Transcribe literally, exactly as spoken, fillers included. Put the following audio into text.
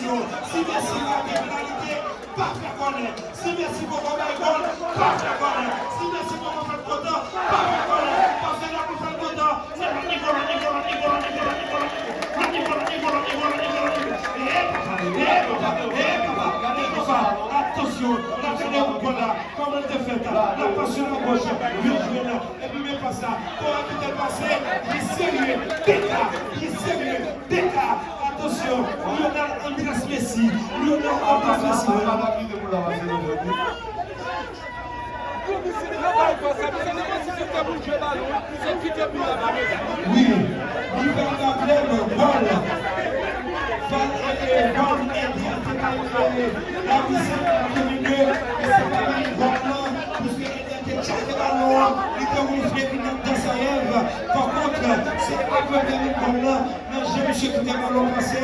Si Messi rate penalite, pa fè kònè. Si Messi poko bay gòl, pa fè kònè. Si Messi poko fè l kontan, pa fè kònè. Paske lè pou fè l kontan, se lòt nivo, lòt nivo, lòt nivo, lòt nivo, lòt nivo, lòt nivo, lòt nivo, lòt nivo, lòt nivo, lòt nivo. E papa, e papa, e papa, e papa, atansyon, n ap gade yon gòl la, kòman l te fèt, la pasyon nan goch, li jwenn, epi men pas la, kòrèk ki te pase, li serye, Beka, li serye, Beka, atansyon, Lionel Andrés Messi, Lionel Andrés Messi. Wi, li fè yon gòl. Gòl, e, e, gòl, Eder te bay, e, Larizyen domine, e se pa menm gòl lan, piske Eder te tchape balon an, li te wonfle vin anndan Sayev. Pa kont, se pa premye menm gòl lan, nan jan misye kite balon pase,